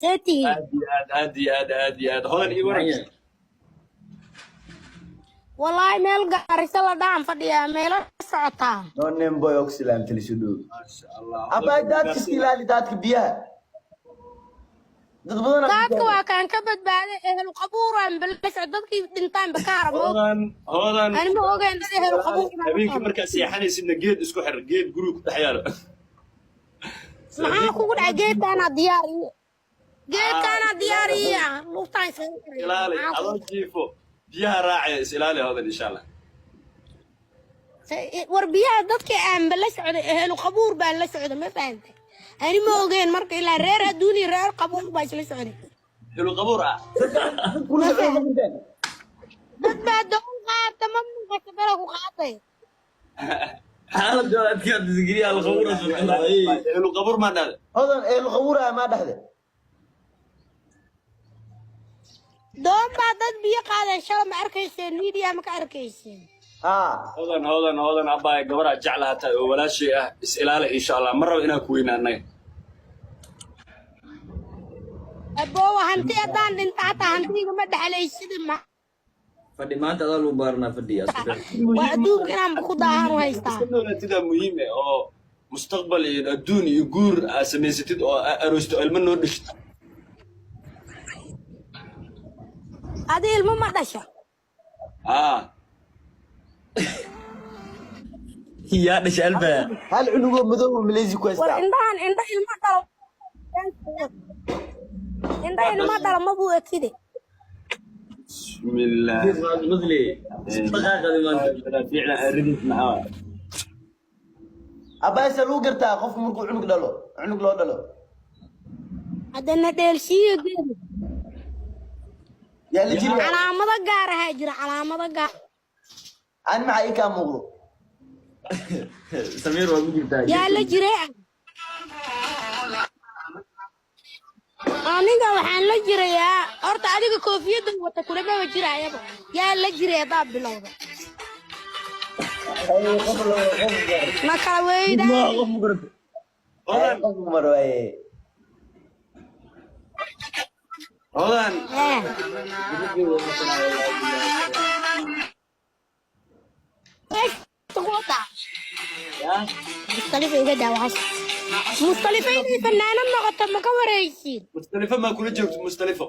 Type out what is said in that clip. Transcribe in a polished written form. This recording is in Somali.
See tihiin? Aad iyo aad, aad iyo aad, aad iyo aad. Hodan, ii waran. Wallaahi meel Gaarisa la dhaan fadhiyaa, meelo socotaa. No name boy oxilam taliso dhow. Maasha Allah. Abay, daadka iska ilaali, daadka biyaha. Dad badan. Daadka waa kaan ka badbaaday, ehlu qabuuraan bala socod, dadkii dhintaanba ka haramo. Hodan, Hodan. Ani ma ogeyn dad ehlu qabuur. Habeenkii markaa seexanaysidna geed isku xir, geed guriga ku dhex yaalo. Maxaa kugu dhacay? Geedkaanaa diyaar iyo geedkaanaa diyaar iyo lugtaan isaga xiray. Ilaali. Maxaa Adoo kugu jiifo biyaha raacaya, is ilaali Hodan, insha Allah. dhacay? War biyaha dadka aanba la socday, ehlu qabuur baan la socday, ma fahantay? Ani ma ogeyn marka, ilaa reer adduun iyo reer qabuur baa isla socday. Helu qabuur ah. Dad kula socdo ma dhinteen. Dad baa doon qaata, ma muuqato bela ku qaatay. Xaaladda adkaad digriya al qabuura. Helu qabuur maa dhahda? Hodan, ee luqawura ma dhaxde. Doon baa dad biyo qaadeen shala, ma arkayseen? Media ma ka arkayseen? Ha. Hodan, Hodan, Hodan, abbaay, gabaraa jeclaha tahay oo walaashay ah, is ilaali insha Allah. Ma rabo inaan ku weynaanay. Aboowa, hanti haddaan dhinta hataa hantiga ma dhexlaysida ma. Fadhi, maanta adaa lagu baaranaa, fadhi. Waa adduunka inaanba ku daahan u haystaa. Iska noolaatidaa muhiim eh oo mustaqbal iyo adduun iyo guur aa samaysatid oo aa aroosto, ilmo noo dhishid. Adi ilmo ma dhasha? Aa. Yaa dhasha alba? Hal cunugoo madow oo Malaysia ku War haystaa. indhahan indha ilmo dhalo, indha ilmo dhalo ma buu ekide. Bismillah. Musli dhaqaaqadi maanta. Ficlan arrintiis maxaa waaye? Abay, se lagu gartaa qofku markuu cunug dhalo, cunug loo dhalo? Haddana dheelshiiyo geedi. Yaa la jiri. Calaamado gaar ahaa jira, calaamado gaar. Ani maxaa ii kaa muuqdo? Samiir waa ku jirtaa. Yaa la jiray? Aniga waxaan la jirayaa horta adiga koofiyadda wata kulamaba jiraayaba. Yaa la jiray haddaa bilowda? Ay, qof qof Ma kala weydaa? Qof garata. Hodan. Qof mar waaye. Hodan. Eh. Mustalifa iga daa waxaas. Mustalifa inay fanaanad noqoto ma ka waraysiin? Mustalifo maa kula joogto, Mustalifo?